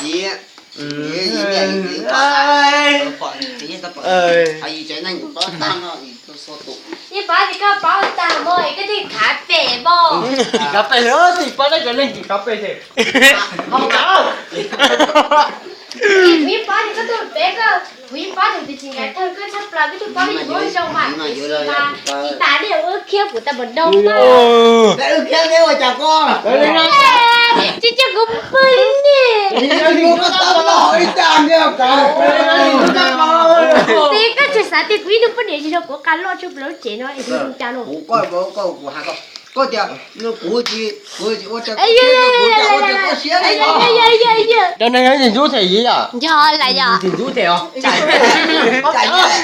Yim, yim niam yim txiv, pom txiv tau pom, yim tsev neeg tus tob tag no, yim tus xua tus. Yij Pov tias koj paub tag mog es koj thiaj khav pem mog. Khav pem, Yij Pov nej cov neeg khav pem ces. Kuv Yij Pov tias koj tuaj pem koj, kuv Yij Pov tias tsis ncav thawj koj tshaj plaws, koj twb paub ib yam zoo mas, tiam sis mas tsis tas nej ua khiab kuv tau npaum no mas. Tsis cia kuv pw li ne. Tsis koj tseem xav tias kuv ib tug poj niam tsis yog kuv qa loj tshaj plaws lub tsev no es kuv zoo cas no. Koj tias kuv tsis, kuv tsis ua rau koj siab, kuv tsis ua rau koj siab li os. Cov neeg ntxim ntxub them yom? Yog lawm yom. Ntxim ntxub them os.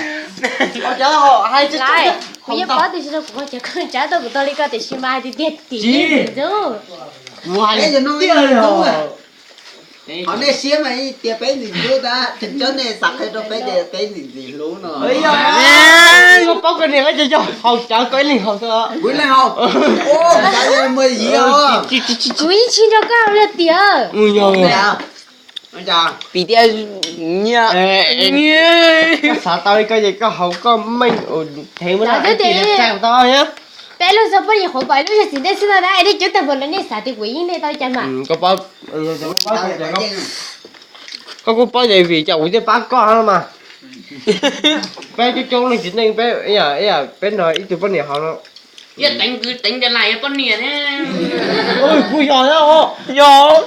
Kuv yeej paub tias tsis yog kuv qhov chaw koj tsav tau kuv tau li koj tiam sis mas hais tias tiag tiag ntxim ntxub. Kuv hais tiag li os. Qhov nej siab mas tias peb ntxim ntxub tab, tseem cov nej xav qhia rau peb tias peb ntxim ntxim hlub no. Koj paub koj niam koj cov yog haus cawv koj ib leeg haus xwb. Kuv ib leeg haus. Kuv ib tshij nrog koj haus li tiag. Piv tias nyiaj, koj xav tau li koj ces koj haus koj meej, thev muab tau. Peb lub xov poj niam qhuav pom lub zog txiv ntej xwb no na, es nej cov tag npaum no nej xav tias kuv yeej nej tau cas mas. Koj kuj paub ces vim cas kuv thiaj pab koj no mas. Peb coob coob leej txiv neej peb, peb nrog ib tug poj niam haus no. Yog teev kwv teev ntawd lais yog poj niam ne. Kuj yog thiab os. Yog.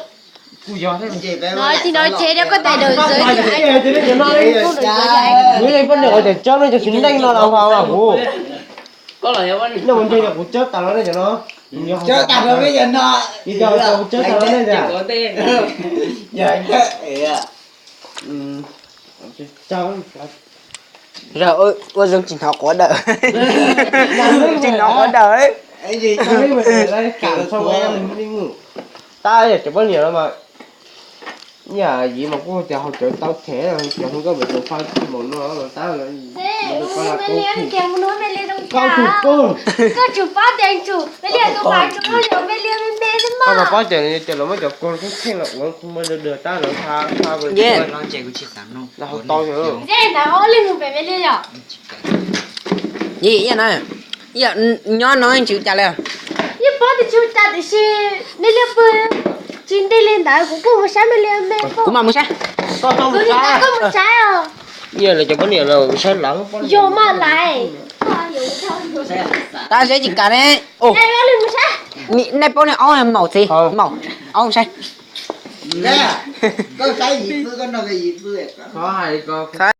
Kuj yog thiab. No tsis no tsev rau koj tais daus zov. Kuv yeej poj niam ua cov tsob no cov txiv neej no los mas kuv. Nej ua ntej kuv tsob tas los nej cov no. Tsob tas los nej cov no. Kuv tsob tas los nej tias. Ua zoo tsis hnov quav dawm. Tsis hnov quav dawm. Tab yog cov poj niam no mas, yam yim mas kuj tias haus cawv tau them, cov hu nkauj npam tus faj tsis npaum no tab. Koj tus koj, koj tsis paub tias tus me liaj me me xwb mas. Koj paub tias cov lawv muab cov koj kheej kheej los ua muaj dawg dawg tab lawv tha tha. Yej, ntawd ob leeg mus pem me liaj yom. Yej, nyob no tsis ua cas li. Yej paub tias tsis ua cas tiam sis me liaj pw tsis nti li ntawd kuv kuj mus saib me liaj me. Kuv mam mus saib. Koj mus saib os. Yog lawv cov poj niam los saib lawv. Yog mas laiv. Tab seb tsis kam ne. Nej paub ne, aub maum txiv, maum, aub saib. Koj saib yim pw, koj nrog yim pw.